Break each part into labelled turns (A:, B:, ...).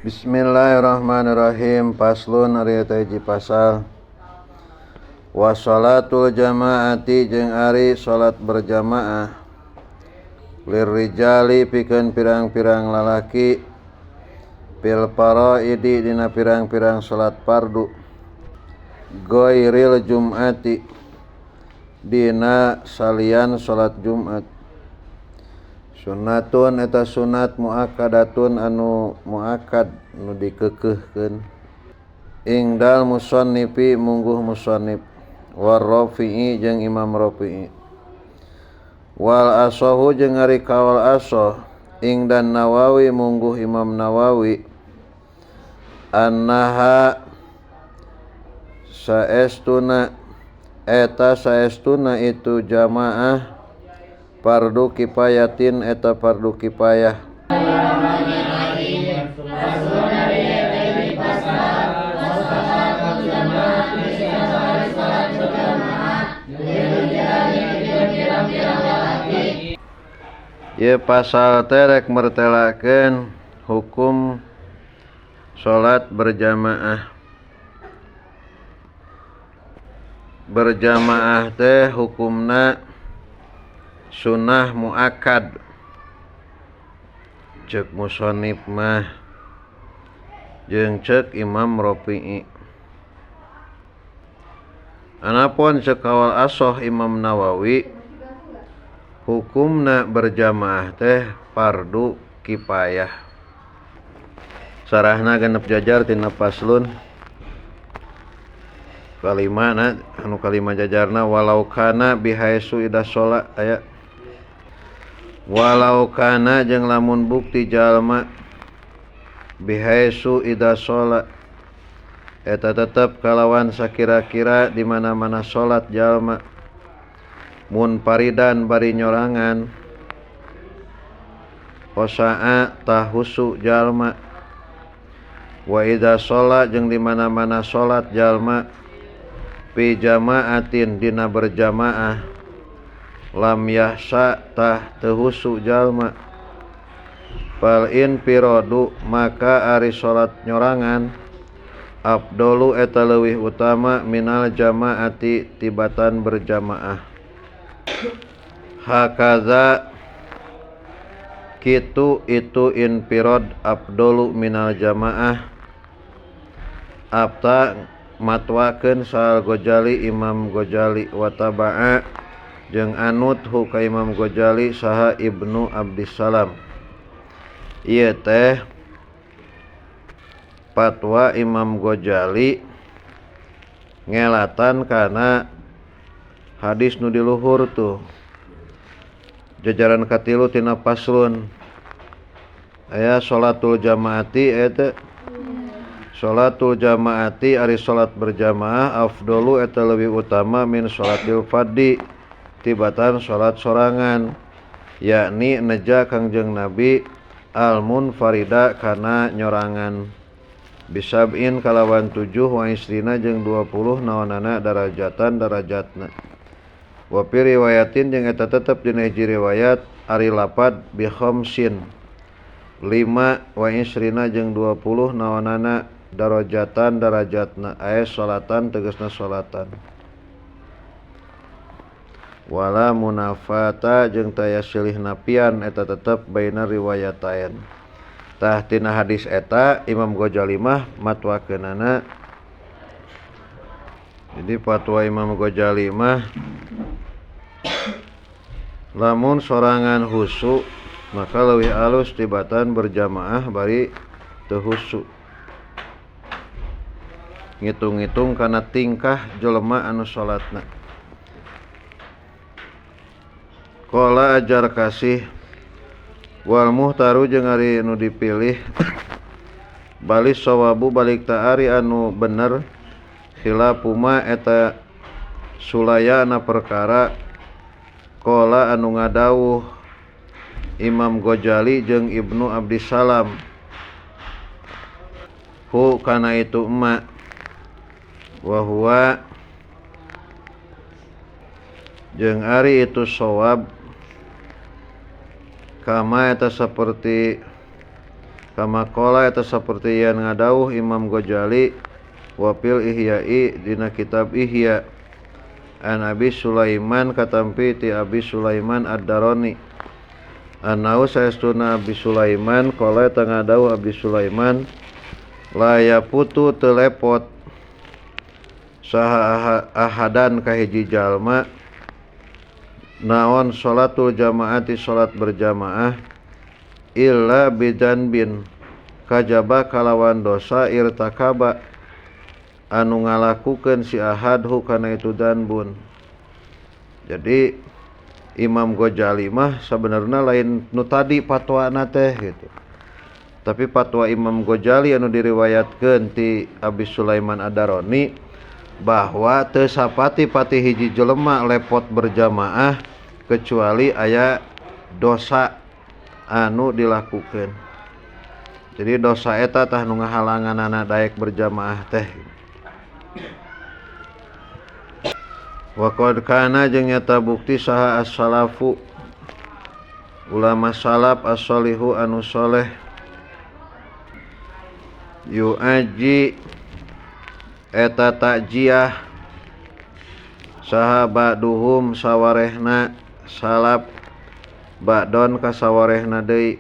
A: Bismillahirrahmanirrahim. Paslon ari eta hiji pasal. Wa sholatul jamaati jeung ari salat berjamaah lirrijali pikeun pirang-pirang lalaki fil faraidi dina pirang-pirang salat fardu ghairil jum'ati dina salian salat Jumat. Sunnatun eta sunat muakkadatun anu muakkad nu dikekeuhkeun ingdal musannifi mungguh musannif war Rafi'i jeung Imam Rafi'i wal asahu jeung ari kaul asah ingdan Nawawi mungguh Imam Nawawi annaha saestuna eta saestuna itu jamaah fardu kifayatin eta fardu kifayah. Ieu pasal teh rek mertelakeun hukum salat berjamaah. Berjamaah teh hukumna sunnah muakkad. Ceuk musannif mah jeung ceuk Imam Rafi'i. Anapun ceuk kaul asoh Imam Nawawi hukumna berjamaah teh fardu kifayah. Sarahna genep jajar tina paslon kalima na anu kalima jajarna walau kana bihaisu ida sholat aya walau kana jeung lamun bukti jalma bihaisu ida sholat eta tetep kalawan sakira-kira di mana-mana salat jalma munfaridan bari nyorangan kosaa tahusu jalma wa idza sholat jeung di mana-mana salat jalma fi jama'atin dina berjamaah lam yahsa tah teu husu jalma fal infirodu maka ari salat nyorangan afdalu eta leuwih utama minal jamaati tibatan berjamaah. Hakaza kitu itu infirod afdalu minal jamaah abta matwakeun sal Ghazali Imam Ghazali wa taba'a jeung anut hu ka Imam Ghazali saha Ibnu Abdissalam. Ieu teh fatwa Imam Ghazali ngelatan kana hadis nu di luhur tuh jajaran katilu tina paslon aya sholatul jamaati eta sholatul jamaati ari salat berjamaah afdalu eta leuwih utama min sholatil fardhi tibatan salat sorangan yakni neja Kangjeng Nabi al munfarida kana nyorangan bisab'in kalawan 7 wa isrina jeung 20 naonana darajatan darajatna wa fi riwayatin jeung eta tetep dina hiji riwayat ari lapad bi khamsin 5 wa isrina jeung 20 naonana darajatan darajatna aya salatan tegasna salatan wala munafata jeung taya silih napian eta tetep baina riwayatain. Tah tina hadis eta Imam Ghazali mah matwakeunana. Jadi fatwa Imam Ghazali mah lamun sorangan husu maka leuwih alus tibatan berjamaah bari teu husu. Ngitung-ngitung kana tingkah jelema anu salatna. Qala ajar kasih wal muhtaru jeung ari nu dipilih balis sawabu balik ta ari anu bener khilafuma eta sulayana perkara qala anu ngadawuh Imam Ghazali jeung Ibnu Abdissalam hu kana itu emak wa huwa jeung ari itu sawab kama eta saperti Kama qala eta saperti yen ngadawuh Imam Ghazali wa fil Ihya'i dina kitab Ihya an Abi Sulaiman katampi ti Abi Sulaiman Ad-Darani anau saestuna Abi Sulaiman qala eta ngadawuh Abi Sulaiman la yaputu teu lepot saha ahadan ka hiji jalma naon salatul jamaati salat berjamaah illa bidzanbin kajaba kalawan dosa irtakaba anu ngalakukeun si ahad hu kana itu danbun. Jadi Imam Ghazali mah sebenarnya lain nu tadi fatwana teh gitu. Tapi fatwa Imam Ghazali anu diriwayatkeun ti Abi Sulaiman Ad-Darani bahwa teu sapati-pati hiji jelema lepot berjamaah kecuali aya dosa anu dilakukeun. Jadi dosa eta tah nu ngahalanganana daek berjamaah teh. Wa qad kana jeung nyata bukti saha as-salafu ulama salaf as-solihu anu soleh yu'aji eta takjiah saha ba'duhum sawarehna salaf ba'don ka sawarehna deui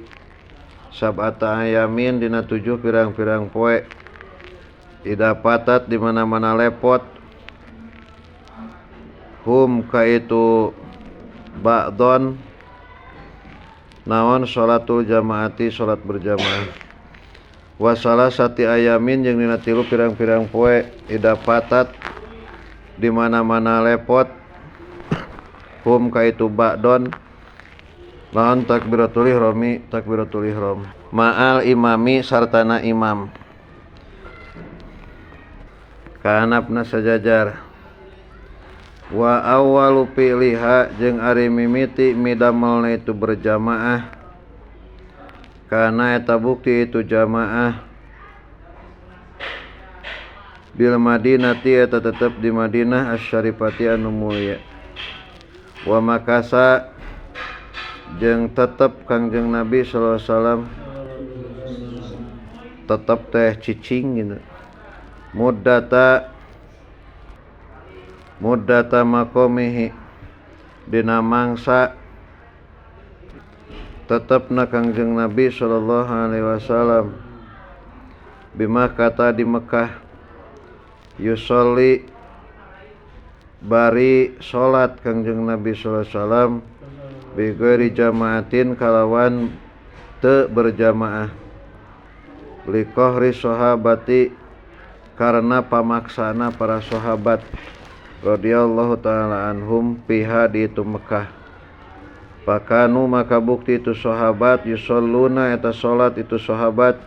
A: sab'ata ayamin dina 7 pirang-pirang poe ida patat di mana-mana lepot hum ka itu ba'don naon salatul jamaati salat berjamaah wa salasati ayamin jeung dina 3 pirang-pirang poe ida patat di mana-mana lepot hum ka itu ba'don naon takbiratul ihrami takbiratul ihram ma'al imami sartana imam kaanapna sajajar wa awwalu fi'liha jeung ari mimiti midamelna itu berjamaah kana eta bukti itu jamaah bil madinati eta tetep di Madinah asy-syarifati anu mulia wa makasa jeung tetep Kangjeng Nabi sallallahu alaihi wasallam tetep teh cicing gitu muddata maqamihi dina mangsa tetepna Kangjeng Nabi sallallahu alaihi wasallam bima kata di Mekah yusolli bari salat Kangjeng Nabi sallallahu alaihi wasallam bi ghairi jamaatin kalawan teu berjamaah liqahri sahabati karena pamaksana para sahabat radhiyallahu ta'ala anhum piha di itu Mekah. Pakanu maka bukti itu sahabat yusalluna eta salat itu sahabat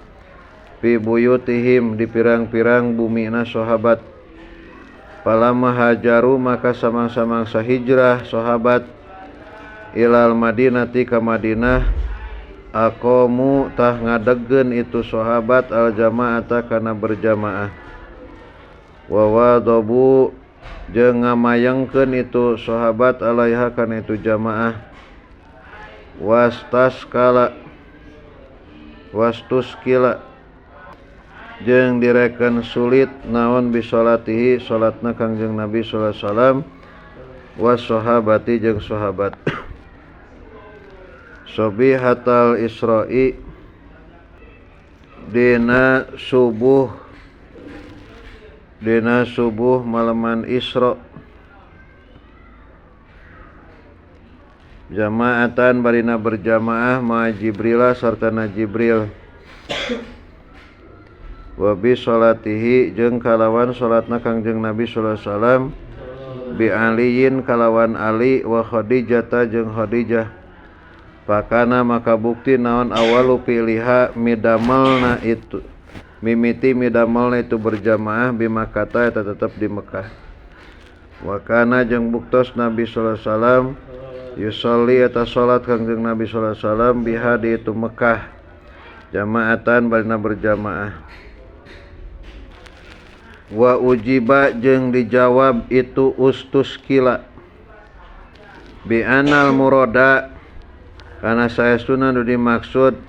A: fi buyutihim di pirang-pirang bumina sahabat. Palama hajaru maka samang-samangsa hijrah sahabat ilal madinati ka Madinah aqamu tah ngadegkeun itu sahabat al jamaata kana berjamaah wa wadabu jeung ngamayengkeun itu sahabat alaiha kana itu jamaah wastaskala wastuskila jeung direken sulit naon bisolatihi salatna Kangjeng Nabi sallallahu alaihi wasallam was sahabati jeung sahabat. Sobihatal Isra'i dina subuh malaman Isra jamaatan barina berjamaah ma Jibrila sartana Jibril wa bi salatihi jeung kalawan salatna Kangjeng Nabi sallallahu alaihi wasallam bi aliyin kalawan Ali wa Khadijata jeung Khadijah. Pakana maka bukti naon awalu piliha midamelna itu mimiti midamelna itu berjamaah bima kata eta tetep di Mekah. Wa kana jeung buktos Nabi sallallahu alaihi wasallam yusolli eta salat Kangjeng Nabi sallallahu alaihi wasallam biha di itu Mekah jamaatan barina berjamaah. Wa ujiba jeung dijawab itu ustuskila bi anal murada karena saestuna nu dimaksud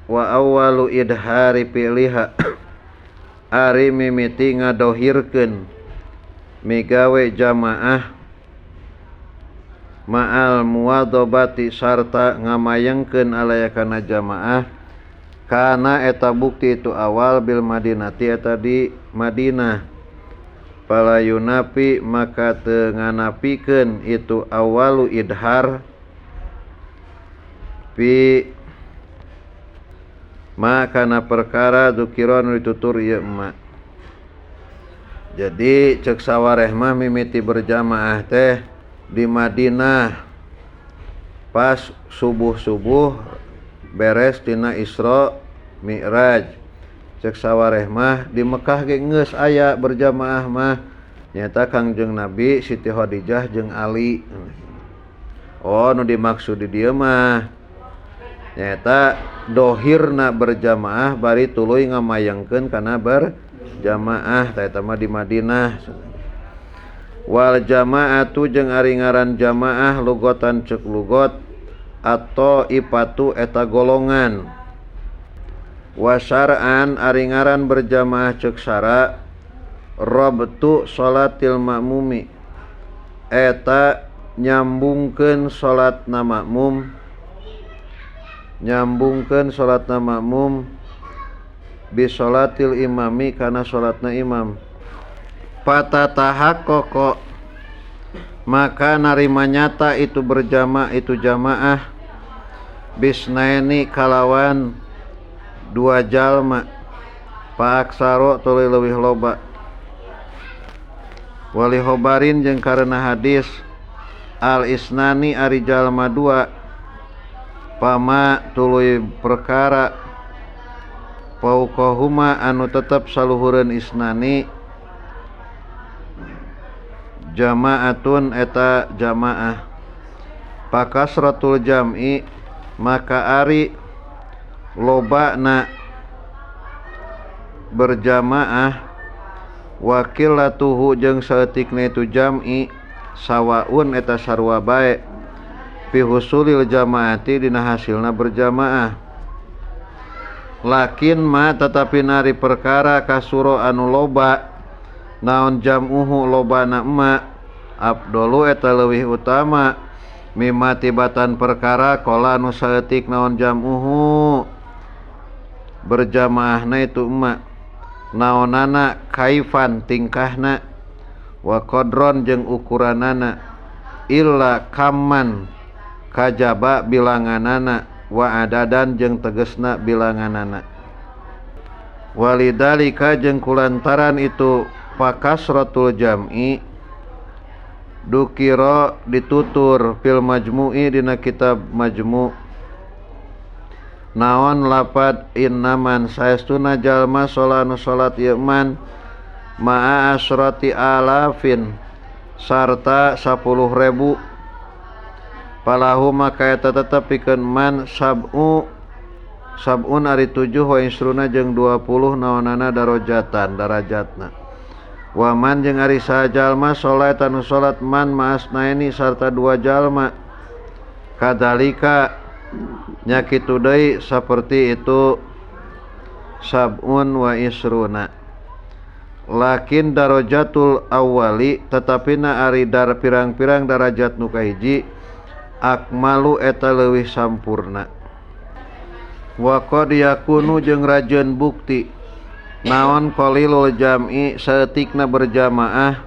A: Wa awwalu idhari fi'liha ari mimiti ngadohirkeun migawe jamaah ma'al muwadhabati sarta ngamayengkeun alaya kana jamaah kana eta bukti itu awal bil madinati eta di Madinah. Fala yunafi maka teu nganapikeun itu awalu idhar fi ma kana perkara dzukira nu ditutur ieu emak. Jadi cek sawareh mah mimiti berjamaah teh di Madinah pas subuh-subuh beres tina Isra Mi'raj. Cek sawareh mah di Mekah ge geus aya berjamaah mah nyata Kangjeng Nabi, Siti Khadijah jeung Ali. Oh nu dimaksud di dieu mah nyata dohirna berjamaah bari tuluy ngamayengkeun kana berjamaah ta eta mah di Madinah. Wal jamaatu jeung ari ngaran jamaah lugotan cek lugot atau ipatu eta golongan. Wa syar'an ari ngaran berjamaah cek syara rabtu salatil makmumi eta nyambungkeun salatna makmum, nyambungkeun salatna makmum bi salatil imami kana salatna imam. Patatahaqqaqa maka narima nyata itu berjamaah itu jamaah bisnaini kalawan dua jalma paaksaro tuluy leuwih loba. Wali khobarin jeung karena hadis al isnani ari jalma dua pama tuluy perkara pauqahuma anu tetep saluhureun isnani jamaatun eta jamaah. Pakasratul jam'i maka ari lobana berjamaah wakilatuhu jeung saeutikna itu jam'i sawaun eta sarua bae fi husulil jamaati dina hasilna berjamaah. Lakin ma tetapi nari perkara kasuro anu loba naon jam'uhu lobana emak abdolu eta leuwih utama mimma tibatan perkara qala nu saeutik naon jam'uhu berjamaahna itu emak naonana kaifan tingkahna wa qadron jeung ukuranana illa kaman kajaba bilanganana wa adadan jeung tegesna bilanganana. Walidalika jeung kulantaran itu pakasratul jam'i dukira ditutur fil majmu'i dina kitab majmu' naon lapad innaman saestuna jalma solanu salat ieu man ma'a asrati alafin sarta 10.000 palahu maka eta tetep pikeun man sab'un ari 7 wa isruna jeung 20 naonana darajatan darajatna. Wa man jeung ari sajalma salat anu salat man ma'asnaini sarta dua jalma kadalika nya kitu deui saperti itu sab'un wa isruna. Lakin darajatul awali tetapi na ari dar pirang-pirang darajat nu kahiji akmalu eta leuwih sampurna. Wa qad yakunu jeung rajeun bukti naon qalilul jam'i saeutikna berjamaah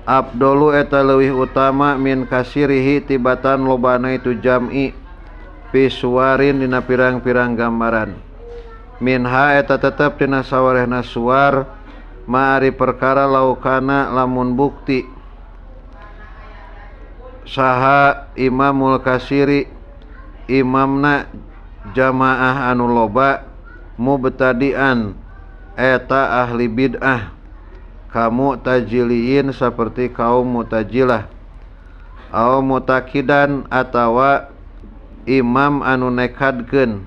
A: abdolu eta leuwih utama min kasirihi tibatan lobana itu jam'i fi suwarin dina pirang-pirang gambaran. Minha eta tetep dina sawarehna suwar ma ari perkara laukana lamun bukti saha imamul kasiri imamna jamaah anu loba mubtadian eta ahli bid'ah kamu tajiliin seperti kaum mutajilah au mutakidan atawa imam anu nekadkeun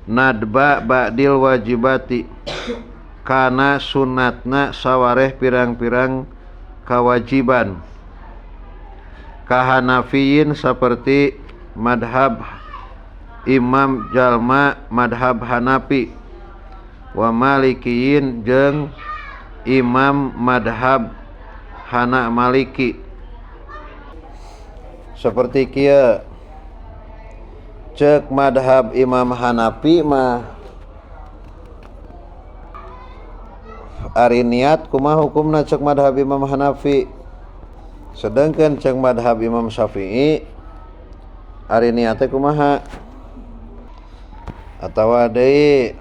A: nadba ba'dil wajibati kana sunatna sawareh pirang-pirang kewajiban kahanafiyin seperti madhab imam jalma madhab Hanafi wa Malikiyin jeung imam madhab Hana Maliki. Seperti kieu cek madhab Imam Hanafi mah ari niat kumaha hukumna cek madhab Imam Hanafi, sedangkan cek madhab Imam Syafi'i ari niatnya kumaha. Atawa deui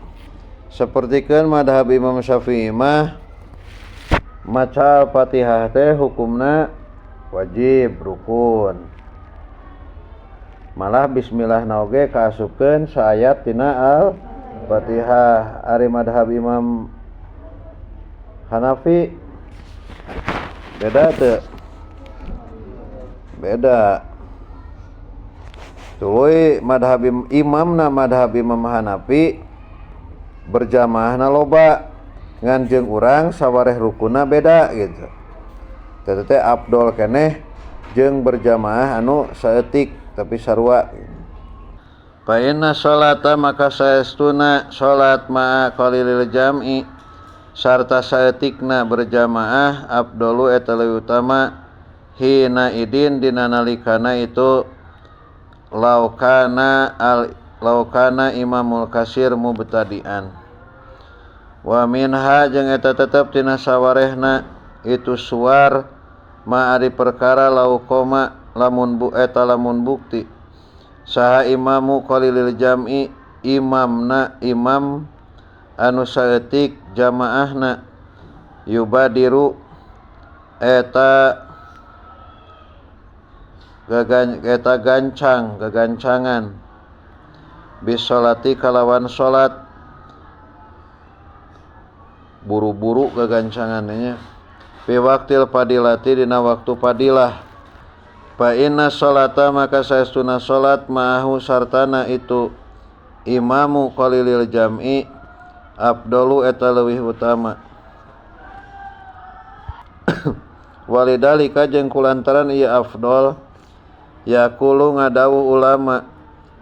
A: sapertikeun madhab Imam Syafi'i mah maca Fatihah teh hukumna wajib rukun, malah bismillah na oge kaasupkeun saayat tina al-Fatihah. Ari madhab Imam Hanafi beda teu? Beda. Tuluy madhab imamna madhab Imam Hanafi berjamaahna loba ngan jeung urang sawareh rukunna beda gitu. Teu teh afdol keneh jeung berjamaah anu saeutik tapi sarua. Fa inna sholata maka saestuna salat ma'a qalilil jam'i sarta saeutikna berjamaah afdalu eta leuwih utama hina idin dina nalikana itu laukana al laukana imamul kasir mubtadian. Wa minha jeung eta tetep tina sawarehna itu suar ma ari perkara laukoma lamun bu eta lamun bukti saha imamu qalilil jam'i imamna imam anu saeutik jamaahna yubadiru eta eta gancang gagancangan bisolati kalawan salat buru-buru gagancangannya fi waqtil fadilati dina waktu fadilah. Fa inna sholata maka saestuna salat ma'ahu sartana itu imamu qalilil jam'i afdalu eta leuwih utama. Walidalika jeung kulantaran ieu afdol yaqulu ngadawuh ulama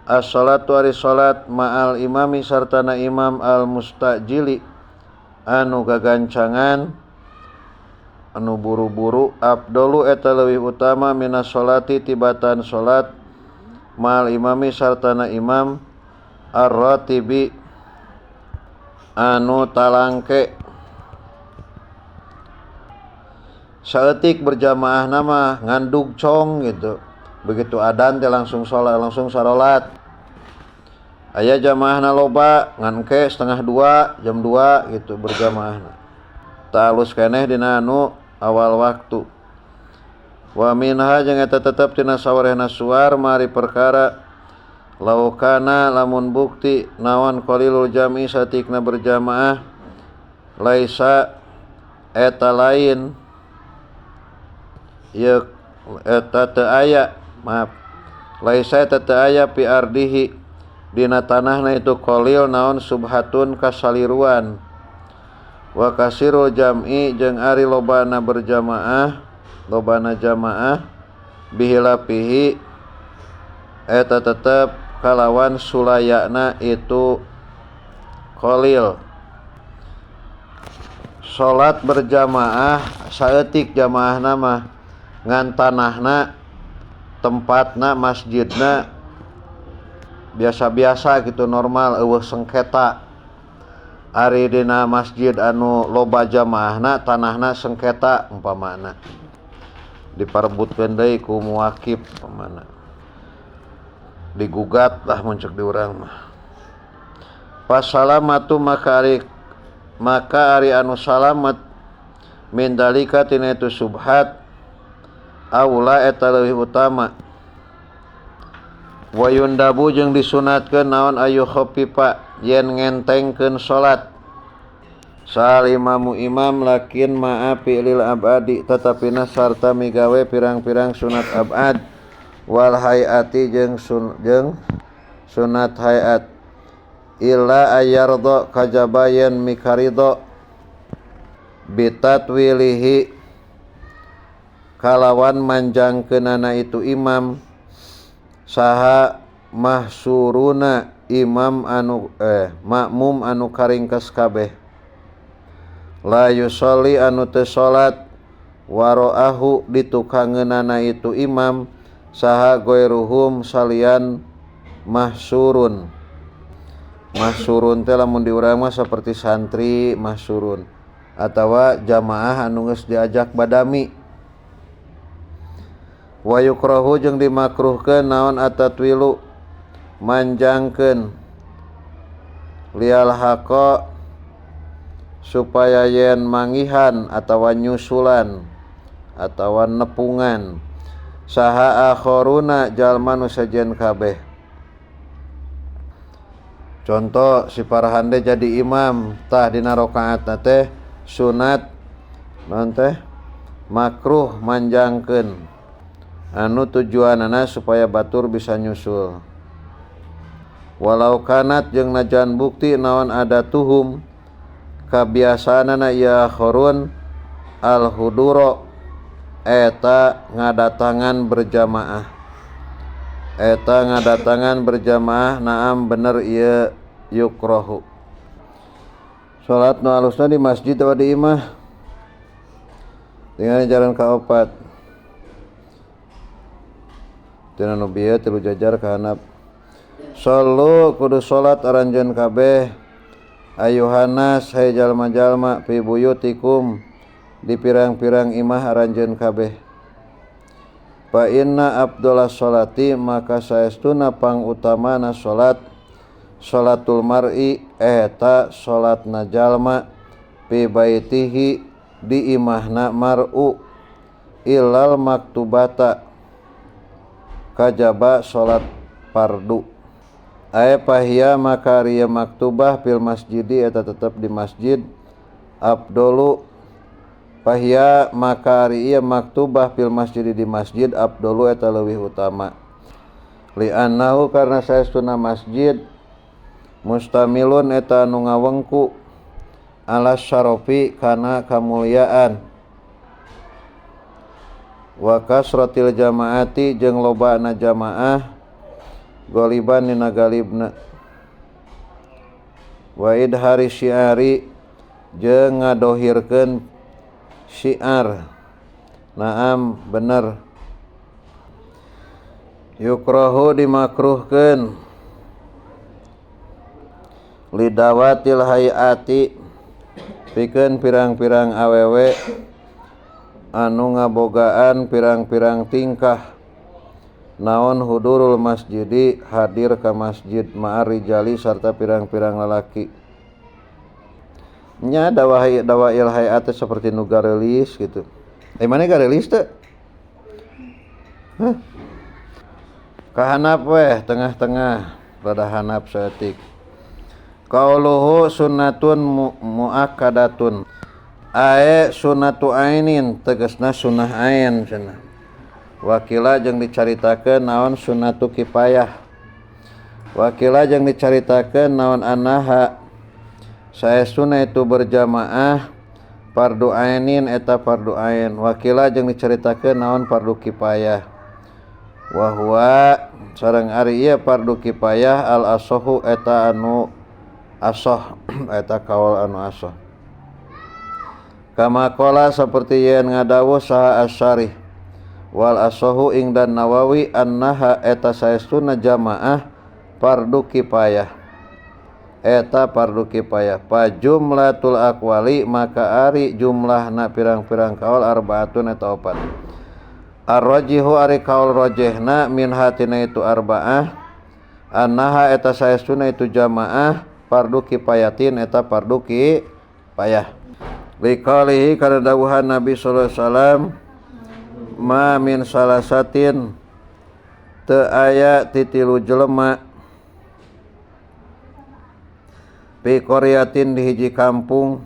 A: as-salatu ari salat ma'al imami sartana imam al mustajili anu gagancangan anu buru-buru afdalu eta leuwih utama minas sholati tibatan salat ma'al imami sartana imam ar-ratibi anu talangke. Saeutik berjamaah nama ngandug cong gitu, begitu adan teh langsung salat langsung sarolat. Aya jamaahna loba ngan ke 1:30 jam 2 gitu berjamaahna. Talus keneh dina anu awal waktu. Wa minha jeung eta tetep tina sawarehna suar mari perkara laukana lamun bukti naon qalilul jam'i satikna berjamaah laisa eta lain ieu eta teu aya maaf laisa eta teu aya pi ardihi dina tanahna itu qalil naon subhatun kasaliruan. Wa kasirul jam'i jeung ari lobana berjamaah lobana jamaah bihilapihi eta tetep kalawan sulayakna itu qalil. Salat berjamaah saeutik jamaahna mah ngan tanahna tempatna masjidna biasa-biasa gitu normal eueuh sengketa. Ari dina masjid anu loba jamaahna tanahna sengketa umpamana diparebutkeun deui ku muwakif umpamana digugat lah mun ceuk di urang mah. Pasalamatu maka ari anu salamet min dalika tina itu subhat aula eta leuwih utama. Wa yundabu jeung disunatkeun naon ayu khafifa yen ngentengkeun salat sal imamu imam lakin ma'a fi'lil abadi tetapina sarta migawe pirang-pirang sunat abad wal hayati jeung sunat hayat illa ayardo kajaba yen mikaridho bitatwilihi kalawan manjangkeunana itu imam saha mahsuruna imam anu makmum anu karingkes kabeh la yusolli anu teu salat waro'ahu ditukangeunana itu imam saha goiruhum salian mahsurun. Mahsurun teh lamun di urang mah seperti santri mahsurun atawa jamaah anu geus diajak badami. Wa yukrahu jeung dimakruhkeun naon atatwilu manjangkeun lial haqa supaya yen mangihan atawa nyusulan atawa nepungan saha akhoruna jalma nu sejen kabeh. Contoh si Parhande jadi imam tah dina rakaatna teh sunat naon teh makruh manjangkeun anu tujuanana supaya batur bisa nyusul. Walau kanat jeung najan bukti naon adatuhum kabiasaanana ieu akhorun al huduro eta ngadatangan berjamaah. Eta ngadatangan berjamaah naam bener ieu yukrohu. Salat nu alusna di masjid atawa di imah? Tinggal jalan ka opat. Tina nu bieu tilu jajar ka handap. Sallu kudu salat aranjeun kabeh ayuhanas hay jalma-jalma fi buyutikum di pirang-pirang imah aranjeun kabeh. Fa inna afdhalas sholati maka saestuna pangutamana salat salatul mar'i eta salatna jalma fi baitihi di imahna mar'u illal maktubata kajaba salat fardu. Ae pahia maka rieu maktubah fil masjidi eta tetep di masjid afdalu pahia maka ari ieu maktubah fil masjid di masjid afdalu eta leuwih utama li annahu karna saestuna masjid mustamilun eta anu ngawengku ala syarafi kana kamuliaan wa kasratil jamaati jeung lobana jamaah goliban dina galibna wa idhari syiari jeung ngadohirkeun syiar naam bener. Yukrahu dimakruhkeun lidawatil hayati pikeun pirang-pirang awewe anu ngabogaan pirang-pirang tingkah naon hudurul masjidi hadir ka masjid ma'ar rijali sarta pirang-pirang lalaki. Nya dawail hayat seperti nu garelis gitu. Mana garelis teh? Hah? Kahanap weh tengah-tengah rada hanap saeutik. Qauluhu sunnatun muakkadatun. Ae sunnatu ainin tegasna sunnah ain cenah. Wakila jeung dicaritakeun naon sunnatu kifayah. Wakila jeung dicaritakeun naon anaha saestuna itu berjamaah fardu ainin eta fardu ain. Wakila jeung dicaritakeun naon fardu kifayah. Wa huwa sareng ari ieu fardu kifayah al asohu eta anu asoh eta kaul anu asoh. Kama qala saperti yen ngadawuh saha asyarih wal asohu ing dan Nawawi annaha eta saestuna jamaah fardu kifayah eta fardu kifayah. Fa jumlatul aqwali maka ari jumlahna pirang-pirang kaul arbaatun eta opat. Arrajihu ari kaul rajihna min hatina itu arbaah annaha eta saestuna itu jamaah fardu kifayatin eta fardu kifayah. Liqalihi kana dawuhan Nabi sallallahu alaihi wasallam ma min salasatin teu aya ti tilu jelema fi qaryatin di hiji kampung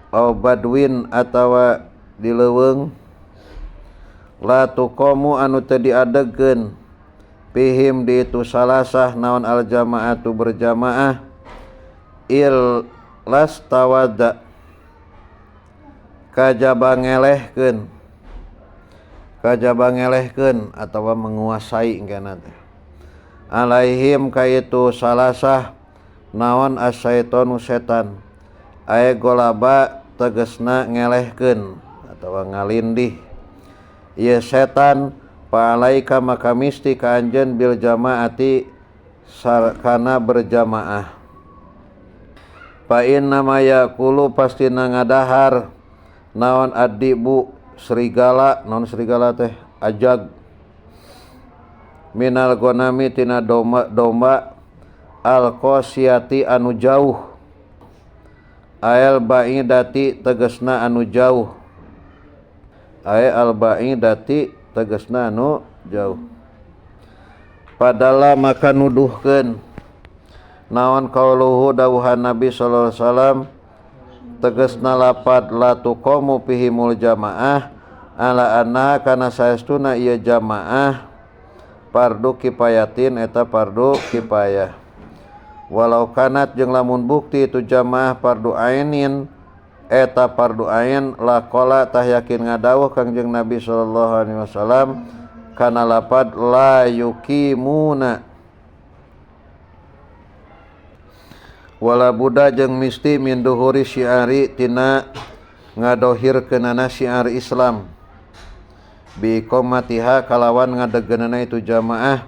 A: au badwin atawa di leuweung la tuqamu anu teu diadegkeun fihim di itu salasah naon al jamaatu berjamaah il lastawada kajaba ngelehkeun atawa menguasai engkena teh Alaihim kaitu salasah naon asyaitonu setan ae golaba tegesna ngelehkeun atawa ngalindih ieu setan fa alaika maka misti ka anjeun bil jamaati kana berjamaah fa inna ma yaqulu pastina ngadahar naon addibu serigala naon serigala teh ajag minal gonami tina domba al-qasiyati anu jauh ael ba'idati tegesna anu jauh ae al ba'idati tegesna anu jauh padala maka nuduhkeun naon qauluhu dawuhan Nabi sallallahu alaihi wasallam tegesna lapad la tuqamu fihimul jamaah ala anna kana saestuna ieu jamaah fardu kifayatin eta fardu kifayah walau kanat jeung lamun bukti itu jamaah fardu ainin eta fardu ain laqala tah yakin ngadawuh Kangjeng Nabi sallallahu alaihi wasallam kana lapad la yuqimuna wala buddha jeung misti min duhuri syiari tina ngadohirkeunana syiar Islam bi qomatiha kalawan ngadegeunana itu jamaah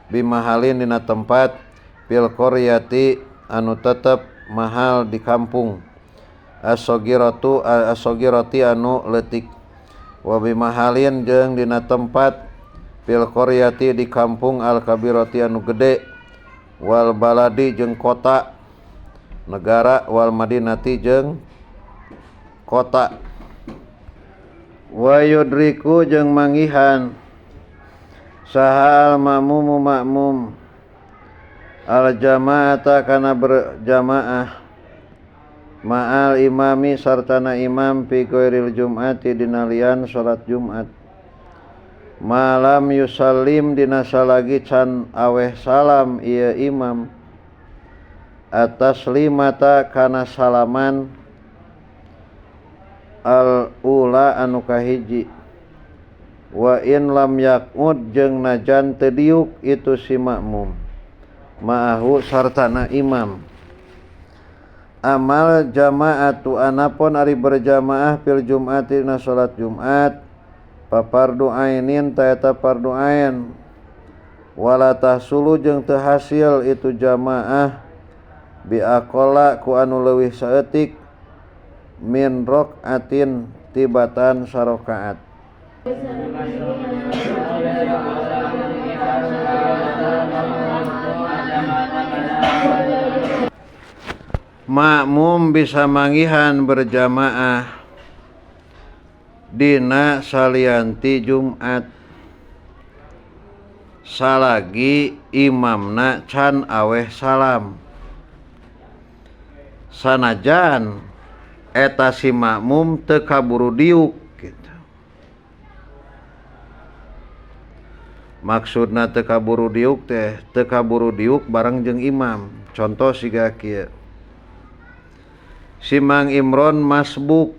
A: bimahalin dina tempat fil qaryati anu tetep mahal di kampung as-sagiratu as-sagirati anu leutik wa bimahalin jeung dina tempat fil qaryati di kampung al-kabirati anu gede wal baladi jeung kota negara wal madinati jeung kota wa yudriku jeung manggihan saha al ma'mumu ma'mum al jama'ata kana berjamaah ma'al imami sartana imam fi ghairil jum'ati dina lian salat Jumat malam yusallim dina salagi can aweh salam ieu imam atas limata kana salaman al ula anu kahiji wa in lam yaqud jeung najan teu diuk itu si makmum ma'ahu sartana imam amal jama'atu anapun ari berjamaah fil jum'ati na salat Jumat pa fardu ainin ta eta fardu ain wala tahsulu jeung teu hasil itu jamaah bi aqalla ku anu leuwih saeutik min rok'atin tibatan sarokaat. Makmum bisa manggihan berjamaah dina salianti Jumat salagi imamna can aweh salam sanajan eta si makmum teu kaburu diuk gitu. Maksudna teu kaburu diuk teh teu kaburu diuk bareng jeung imam. Contoh siga kieu. Si Mang Imron masbuk,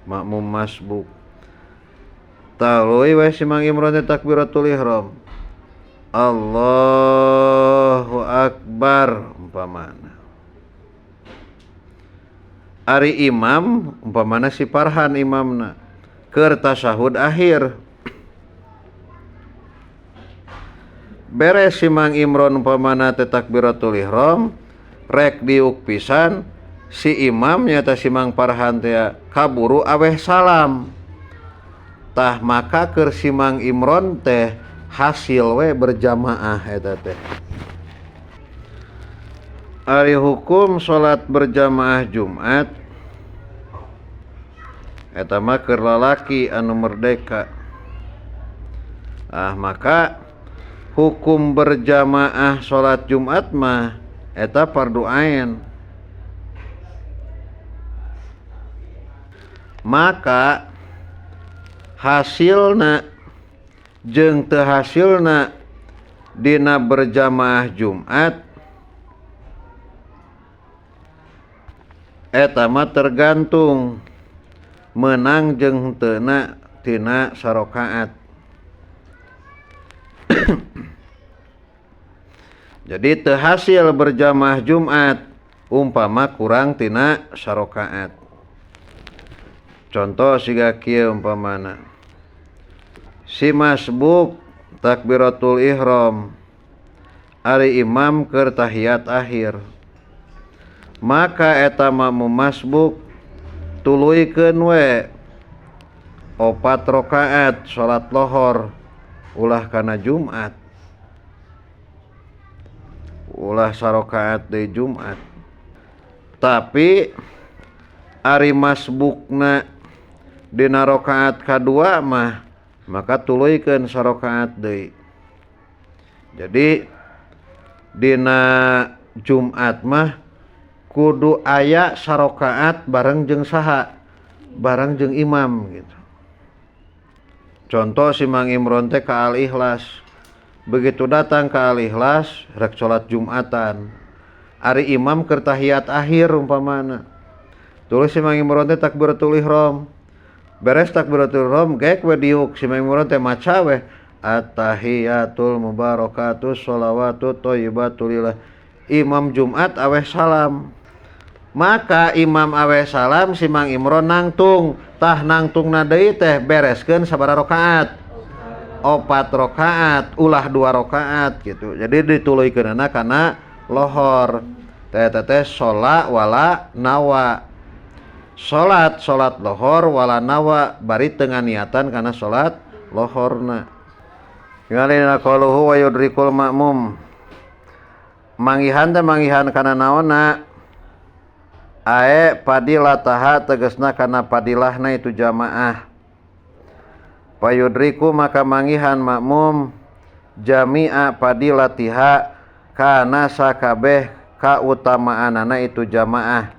A: makmum masbuk. Taluy we si Mang Imron teh takbiratul ihram. Allahu akbar umpamana. Ari imam umpamana si Parhan imamna keur tasyahud akhir beres si Mang Imron umpamana teh takbiratul ihram rek diuk pisan si imam nyata si Mang Parhan teh kaburu aweh salam tah maka keur si Mang Imron teh hasil we berjamaah eta teh. Ari hukum salat berjamaah Jumat eta mah keur lalaki anu merdeka. Ah maka hukum berjamaah salat Jumat mah eta fardu ain. Maka hasilna jeung teu hasilna dina berjamaah Jumat eta mah tergantung menang jeung henteu tina sarokaat. Jadi teu hasil berjamaah Jumat umpama kurang tina sarokaat. Contoh siga kieu umpamana. Si masbuk takbiratul ihram, ari imam keur tahiyat akhir. Maka eta makmum masbuk tuluykeun we 4 rakaat salat lohor ulah kana Jumat. Ulah sarokaat deui Jumat. Tapi ari masbukna dina rakaat kadua mah maka tuluykeun sarokaat deui. Jadi dina Jumat mah kudu aya sarokaat bareng jeung saha, bareng jeung imam gitu. Contoh si Mang Imron teh ka Al-Ikhlas. Begitu datang ke Al-Ikhlas rek salat Jumatan. Ari imam keur tahiyat akhir umpamana. Tuluy si Mang Imron teh takbiratul ihram. Beres takbiratul ihram gek we diuk si Mang Imron teh maca we at-tahiyatul mubarakatus sholawatu thayyibatul lillah. Imam Jumat aweh salam. Maka imam aweh salam si Mang Imron nangtung. Tah nangtungna deui teh bereskeun sabaraha rakaat? 4 rakaat, ulah 2 rakaat gitu. Jadi dituluykeunana kana lohor. Teh teh shola wala nawa. Salat salat lohor wala nawa bari teu nganiatan kana salat lohorna. Ngalina qaluhu wa yudrikul makmum. Manggihan teh manggihan kana naonna? Ae padilataha tegesna kana padilahna itu jamaah. Payudriku maka manggihan makmum jami'a padilatiha kana sakabeh kautamaanana itu jamaah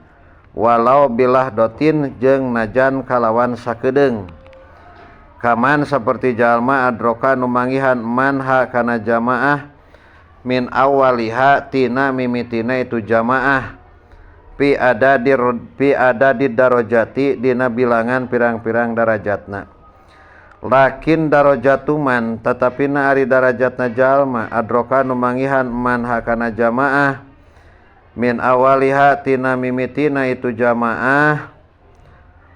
A: walau bilah dotin jeung najan kalawan sakedeung. Kaman seperti jalma adroka nu manggihan manha kana jamaah min awaliha tina mimitina itu jamaah pi ada di darajati dina bilangan pirang-pirang darajatna. Lakin darajatuman tetapi na ari darajatna jalma adroka nu manggihan manha kana jamaah min awaliha tina mimitina itu jamaah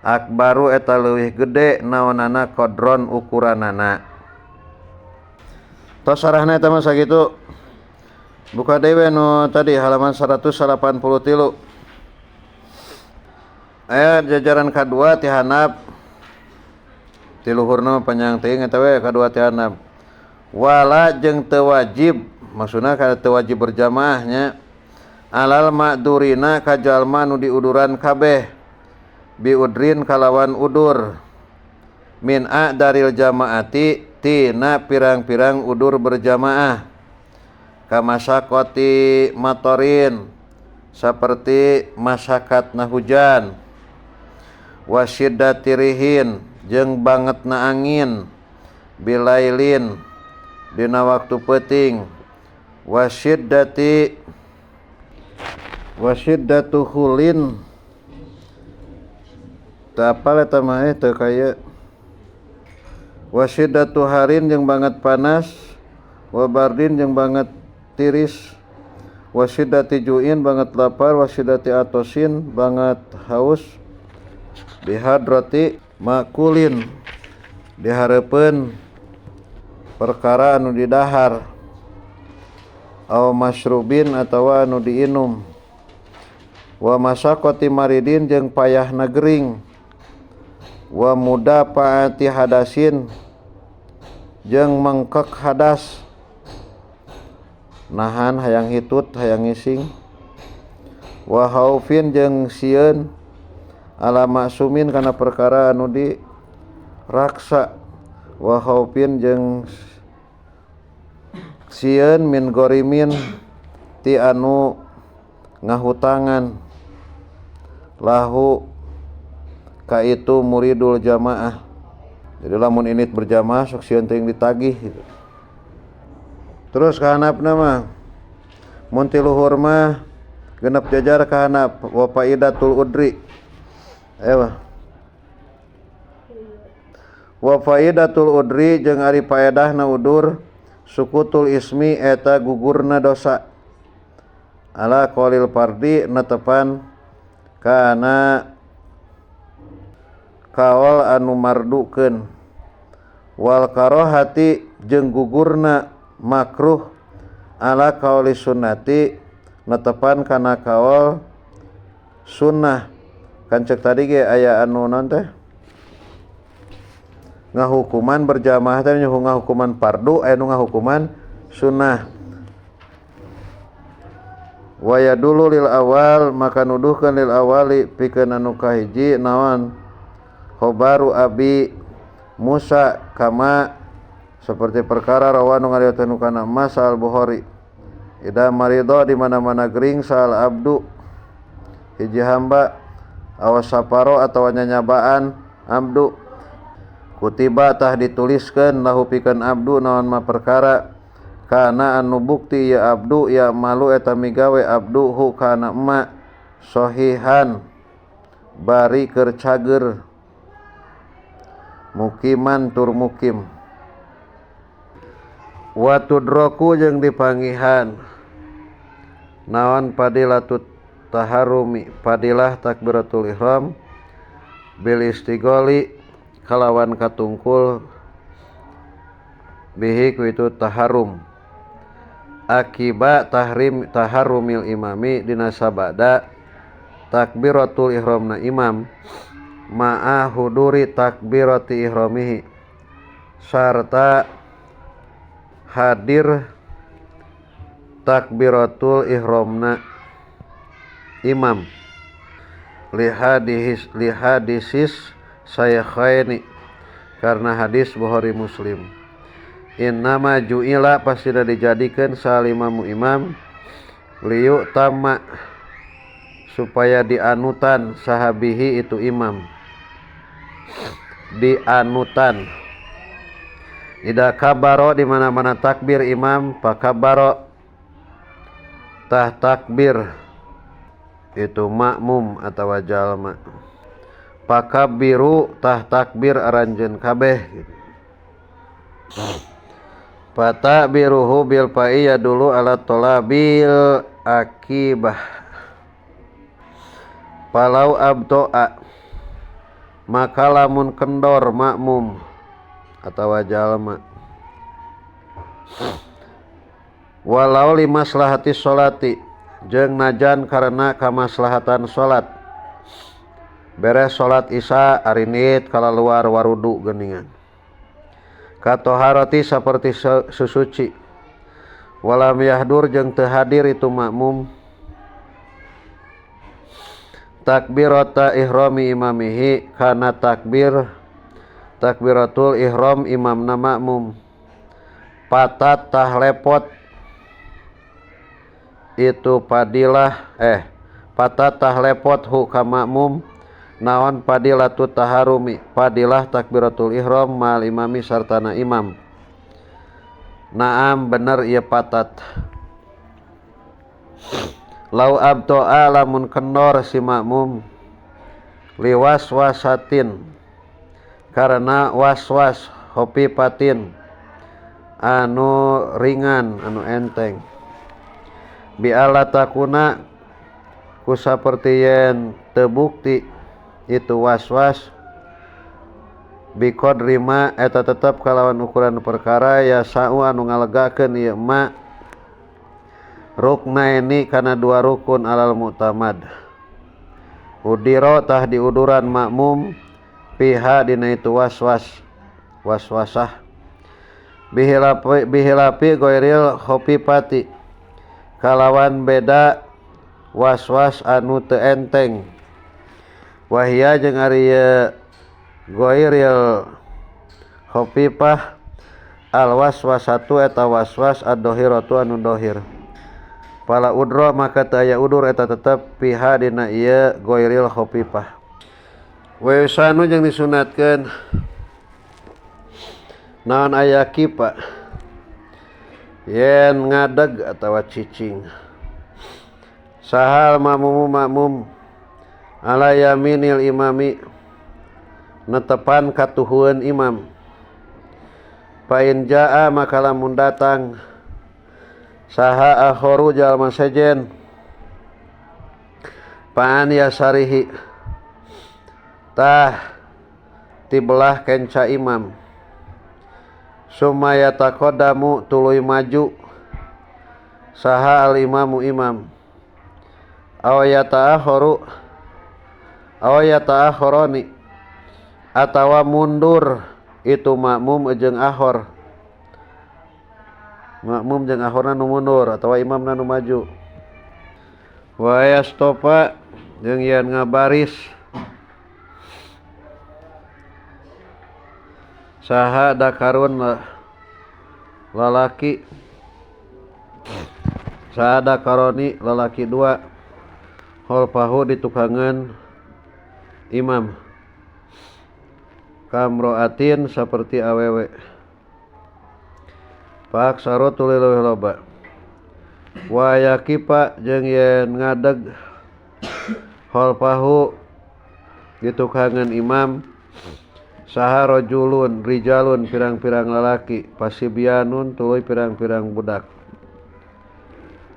A: akbaru eta leuwih gede naonana qadron ukuranana. Tos sarahna eta mah sakitu. Buka deui we nu tadi halaman 183. Aya jajaran kadua ti handap. Ti luhurna mah panjang teuing eta we kadua ti handap. Wala jeung teu wajib, maksudna kana teu wajib berjamaah nya. Alal ma'durina ka jalma nu diuduran kabeh. Biudrin kalawan udur. Min a daril jamaati tina pirang-pirang udur berjamaah. Kamasakoti matorin seperti masakatna hujan. Wasyiddatirihin jeung bangetna angin bilailin dina waktu peuting. Wasyiddati wasyiddatu hulin teu apal eta mah teu kaya. Wasyiddatu harin jeung banget panas, wabardin jeung banget tiris, wasyiddati ju'in banget lapar, wasyiddati atosin banget haus, bihadrati makulin dihareupeun perkara anu didahar, aw masrubin atawa anu diinum, wa masaqati maridin jeung payahna gering, wa mudafaati hadasin jeung mengkek hadas, nahan hayang hitut hayang ngising, wa haufin jeung sieun ala maksumin kana perkara anu di raksa, wa haufin jeung sieun min gorimin ti anu ngahutangan lahu ka itu muridul jamaah. Jadi lamun init berjamaah sok sieun teuing ditagih gitu. Terus kahanapna mah mun ti luhur mah genep jajar kahanap wa faidatul udri. Ayo. Wa faidatul udri jeung ari paedahna udur sukutul ismi eta gugurna dosa. Ala qaulil fardi netepan kana kaol anu mardukeun wal karohati jeung gugurna makruh ala qauli sunnati netepan kana kaol sunnah. Kan cek tadi ge aya anu naon teh ngahukuman berjamaah teh ngahukuman fardu, aya nu ngahukuman sunnah. Wa yadulu lil awal maka nuduhkeun lil awali pikeun anu kahiji naon khobaru Abi Musa kama seperti perkara rawan ngariwayatkeun kana Masal Bukhari. Ida marido di mana-mana gering sal abdu hiji hamba awas saparo atawa nyanyabaan abdu kutiba tah dituliskeun lahu pikeun abdu naon ma perkara kana anu bukti ya abdu ya malu eta migawe abdu hu kana ma sohihan bari keur cager mukiman tur mukim wa tudroku jeung dipangihan naon padilatut taharumi padilah takbiratul ihram bil istigholi kalawan katungkul bihi ku itu taharum akiba tahrim taharumil imami dina sabada takbiratul ihramna imam ma'a huduri takbirati ihramihi sarta hadir takbiratul ihramna imam lihadisis saykhaini karena hadis Bukhari Muslim. Innama ju'ila pasti dijadikan salimamu imam liyu tama supaya dianutan sahabihi itu imam dianutan. Ida kabaro di mana-mana takbir imam pakabaro tah takbir itu makmum atau jalma pakabiru tah takbir aranjeun kabeh gitu. Fatabiruhu bil fa'i dulu ala tolabil akibah. Palau abtoa maka lamun kendor makmum atawa jalma walau limaslahati sholati jeung najan karena kamaslahatan salat beres salat isya arinit kalaluar warudu geuningan katoharati saperti susuci walam yahdur jeung teu hadir itu makmum takbirata ihrami imamihi kana takbir takbiratul ihram imamna makmum patat tah lepot itu padilah patat tah lepot hu ka makmum naon padilatu taharumi padilah takbiratul ihram mal imami sartana imam. Naam bener ieu patat. Lau abtoa lamun kendor si makmum liwas-wasatin karena was-was hopipatin anu ringan anu enteng bi ala takuna ku saperti yen teu bukti itu was-was bi qadrima eta tetep kalawan ukuran perkara ya sa'u anu ngalegakeun ieu ma ruknaini kana dua rukun alal mu'tamad. Udiro tah diuduran makmum piha dina itu was-was waswasah bihilapi bihilapi goiril khopipati kalawan beda was-was anu teu enteng wahia jeung ari goiril khopipah al waswasatu eta waswas ad-dohiratu anu dohir. Pala udro maka teu aya udur eta tetep piha dina ieu goiril khopipah. Wa yusanu jeung disunatkeun naon aya kipa yen ngadeg atawa cicing sahal makmum makmum ala yaminil imami netepan katuhueun imam pain jaa maka lamun datang saha akhoru jalma sejen Paan yasarihi tah tibelah kenca imam sumaya taqaddamu tuluy maju saha al imamu imam aw yata'akharu aw yata'akhirani atawa mundur itu makmum jeung akhor makmum jeung akhorna nu mundur atawa imamna nu maju wa yastofa jeung yen ngabaris saha dakarun lalaki saha dakaroni lalaki dua khalfahu ditukangan imam kamroatin seperti awewe pak saro tuluy leuwih loba wa yakifa jeung yen ngadeg khalfahu ditukangan imam saha rajulun rijalun pirang-pirang lalaki pasibianun tuluy pirang-pirang budak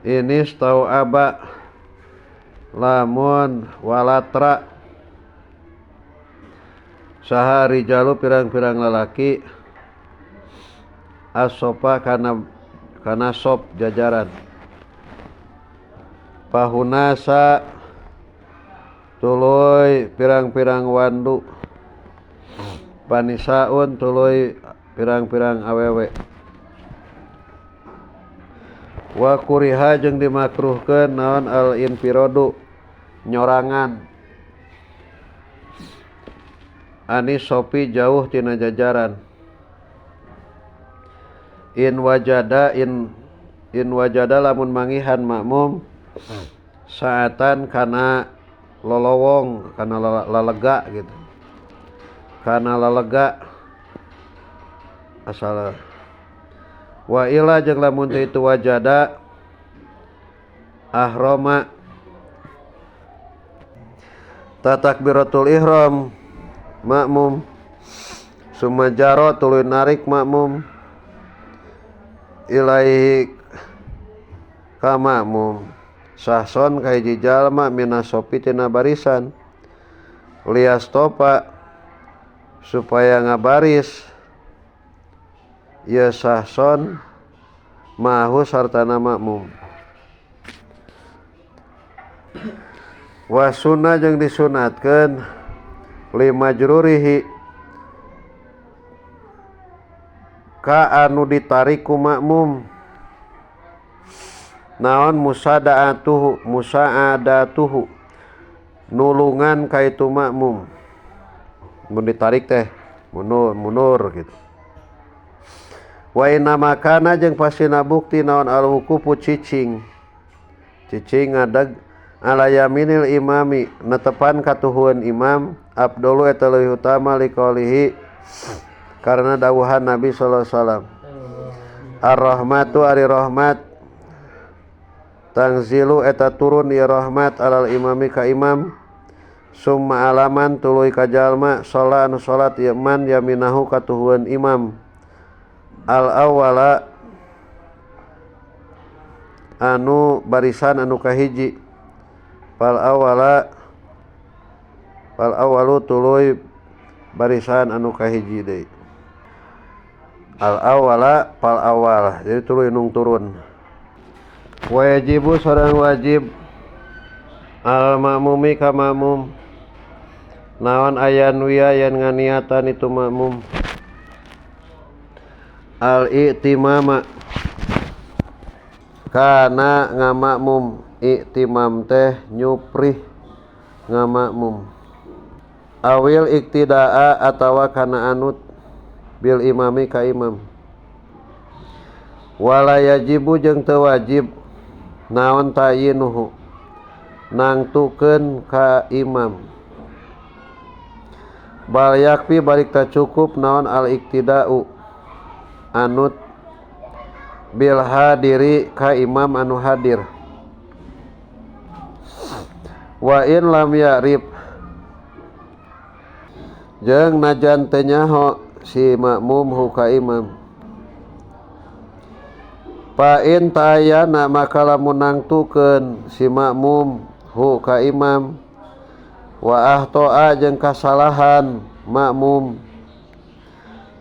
A: ini stau aba lamun walatra saha rijalu pirang-pirang lalaki asopa kana sop jajaran pahunasa tuluy pirang-pirang wandu panisaun tuluy pirang-pirang awewe wa kuriha jeung dimakruhkeun naon al infirodu nyorangan anis sopi jauh tina jajaran in wajada in wajada lamun mangihan makmum saatan kana lolowong kana lalega gitu kana lalega asal wa ila jeung lamun teu itu wajada ahrama tatakbiratul ihram makmum sumajaro tuluy narik makmum ilaihi ka makmum sahson ka hiji jalma minasopi tina barisan liastopa supaya ngabaris ieu sahson mahu sartana makmum wa sunnah jeung disunatkeun limajrurihi ka anu ditarik ku makmum naon musadaatuhu musaadatuhu nulungan ka itu makmum mun ditarik teh mundur gitu wa inna makana jeung pasina bukti naon al wuqufu cicing cicing ngadeg ala yaminil imami netepan katuhueun imam abdulu eta leuwih utama liqaulihi karena dawuhan Nabi sallallahu alaihi wasallam ar-rahmatu ari rahmat tangzilu eta turun ieu rahmat alal imami ka imam summa alaman tuluy ka jalma sholat anu salat ieu man yaminahu katuhueun imam al awwala anu barisan anu kahiji fal awwala fal awwalu tuluy barisan anu kahiji deui al awwala fal awwal jadi tuluy nung turun wajibu sareng wajib al makmumi ka makmum naon ayan wiya yen nganiatan itu makmum al i'timama kana ngamakmum i'timam teh nyuprih ngamakmum awil iktidaa atawa kana anut bil imami ka imam wala yajibu jeung teu wajib naon tayinuhu nangtukeun ka imam bal yakfi balik ta cukup naon al iktidau anut bil hadiri ka imam anu hadir wa in lam ya'rif jeung najan teu nyaho si makmum hu ka imam fa in tayana maka lamun nangtukeun si makmum hu ka imam wa ahtoa jeung kasalahan makmum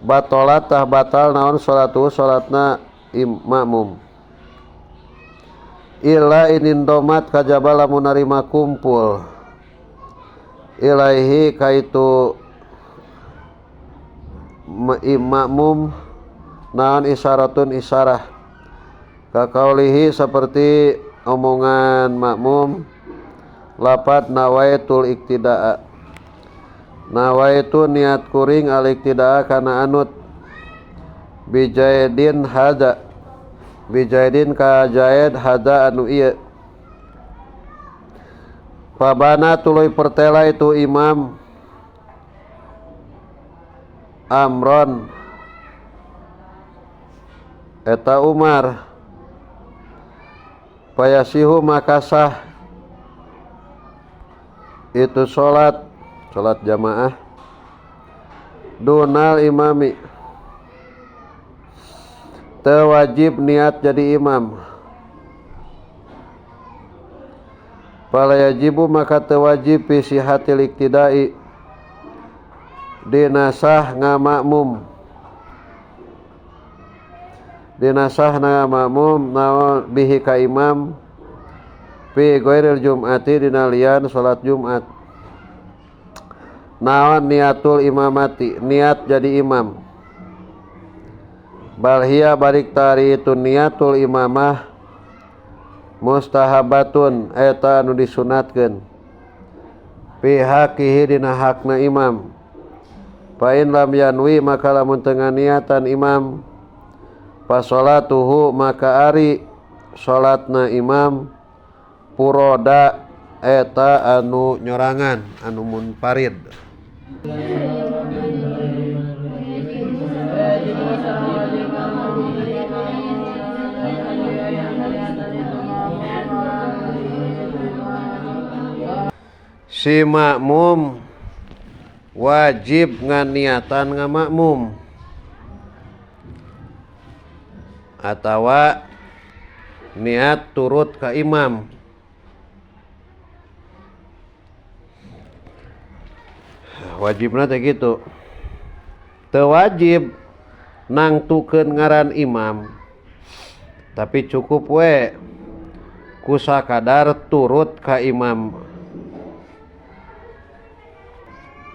A: batolat tah batal naon salatu salatna makmum illa inin domat kajaba lamun narima kumpul ilaihi kaitu makmum naon isyaratun isyarah kakaulihi seperti omongan makmum lapat nawaitul iktidaa nawaitu niat kuring al iktidaa kana anut bijaidin hada bijaidin ka jaid hada anu ieu pabana tuluy pertela itu imam Amron eta Umar payasihu makasah itu salat salat jamaah dunal imami teu wajib niat jadi imam fala yajibu maka teu wajib fi sihatil iktidai dinasah ngamakmum dinasah ngamakmum naon bihi ka imam fi ghairil jum'ati dina lian salat Jumat naon niatul imamati niat jadi imam bal hiya balik tari itu niatul imamah mustahabatun eta anu disunatkeun fi haqihi dina hakna imam fa in lam yanwi maka lamun teu niatan imam fa salatuhu maka ari salatna imam puroda eta anu nyorangan anu munfarid. Si makmum wajib nganiatan ngamakmum atawa niat turut ka imam. Wajibna teh kitu. Teu wajib nangtukeun ngaran imam, tapi cukup we ku sakadar turut ka imam.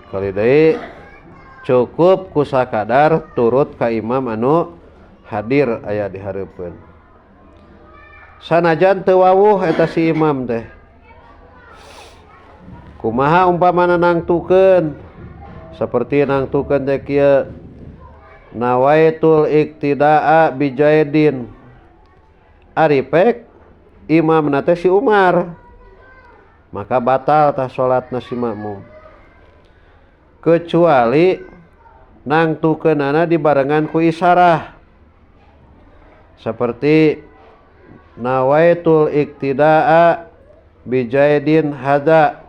A: Kali deui cukup ku sakadar turut ka imam anu hadir aya di hareupeun. Sanajan teu wawuh eta si imam teh. Kumaha umpamana nangtukeun? Seperti nangtukeun teh kieu nawaitul iktidaa bijaidin. Ari pek imamna teh si Umar. Maka batal tah salatna si makmum. Kecuali nangtukeunana dibarengan ku isyarah. Seperti nawaitul iktidaa bijaidin hada.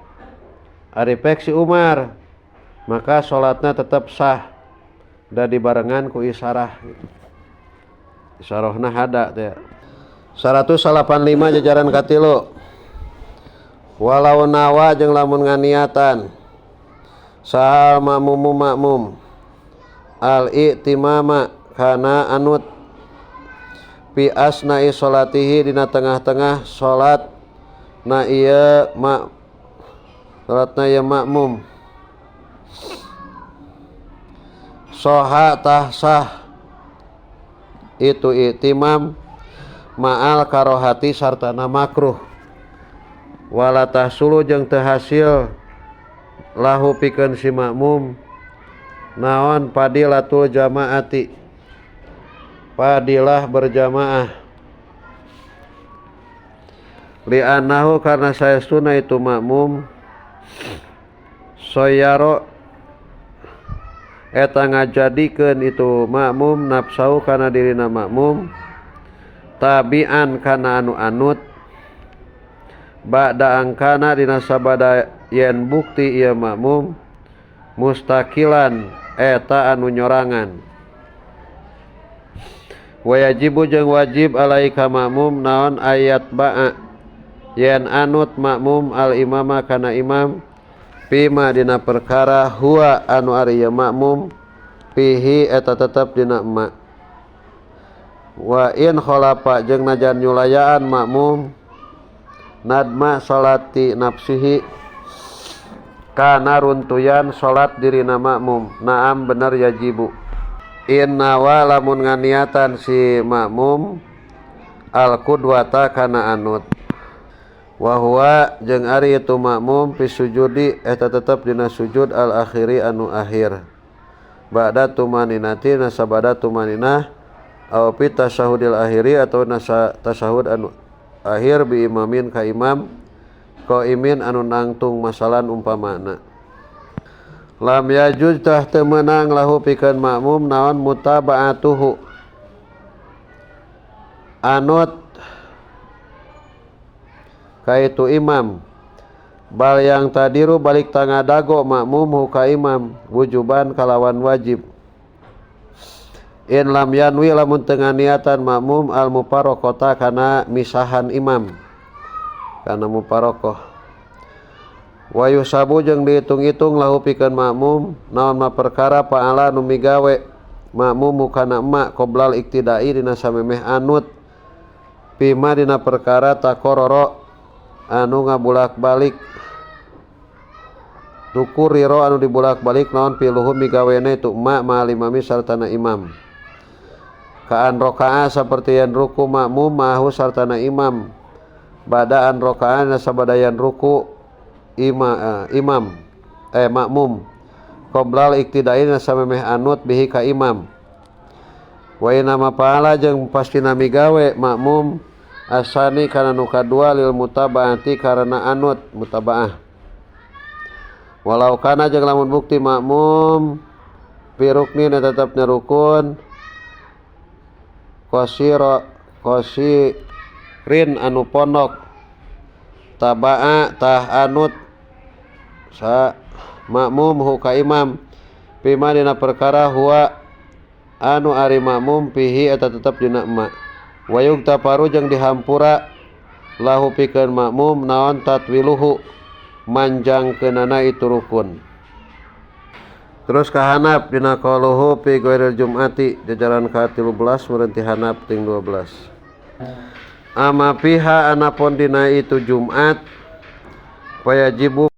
A: Ari pek si Umar, maka salatna tetap sah da dibarengan ku isyarah. Isyarahna hada teh. 185 jajaran katilu. Walau nawa jeung lamun nganiatan sahal makmumu makmum al i'timama kana anut fi asna'i salatihi dina tengah-tengah salat na ieu mak salatna ieu makmum soha tah sah itu i'timam ma'al karohati sartana makruh wala tahsulu jeung teu hasil lahu pikeun si makmum naon fadilatul jamaati fadilah berjamaah li'annahu karena saestuna itu makmum soyaro eta ngajadikeun itu makmum nafsahu kana dirina makmum tabi'an kana anu anut ba'da angkana dina sabada yen bukti ieu makmum mustaqilan eta anu nyorangan wajibu jeung wajib alaika makmum naon ayat ba'a Yen anut makmum al imama kana imam fima dina perkara huwa anu ari ieu makmum fihi eta tetep dina ma. Wa in khalafa jeung najan nyulayaan makmum nadma salati nafsihi kana runtuyan salat dirina makmum. Naam bener yajibu. In nawa lamun nganiatan si makmum al qudwata kana anut. Wa huwa jeung ari itu makmum fi sujudi eta tetep dina sujud al akhiri anu akhir. Ba'da tumaninati nasabada tumaninah aw fi tasyahudil akhiri atau nasa tasyahud anu akhir bi imamin ka imam qaimin anu nangtung masalan umpamana. Lam yajuz tah teu meunang lahu pikeun makmum naon mutaba'atuhu anut kaitu imam bal yang tadiru balik tangadago makmum hu ka imam wujuban kalawan wajib. In lam yanwi lamun teu nganiatan makmum al mufaraqata kana misahan imam kana mufaraqah. Wa yusabu jeung dihitung-hitung lahu pikeun makmum naon ma perkara paala nu migawe makmum kana emak qoblal iktidai dina samemeh anut bima dina perkara takororo anu ngabulak-balik tukuriro anu dibulak-balik naon piluhu migawene itu emak ma'al imami sartana imam. Kaan roka'a saperti yen ruku makmum ma'ahu sartana imam badaan roka'a nasabadayan ruku imam makmum qoblal iktidai nasamemeh anut bihi ka imam. Wa inna ma fa'ala jeung pastina migawe makmum asani kana nu kadua lil mutabaati karena anut mutabaah. Walau kana jeung lamun bukti makmum fi ruknin tetepna rukun qasira qasirin anu pondok tabaa tah anut sa makmum hu ka imam bima dina perkara huwa anu ari makmum fihi eta tetep dina emak. Wayug taparu jeung dihampura lahu pikeun makmum naon tatwiluhu manjangkeunana itu rukun. Terus kahanap dina qauluhu fi ghairil jum'ati jajaran ka-13 meureun ti hanap ting 12. Ama fiha anapun dina itu Jumat fayajibu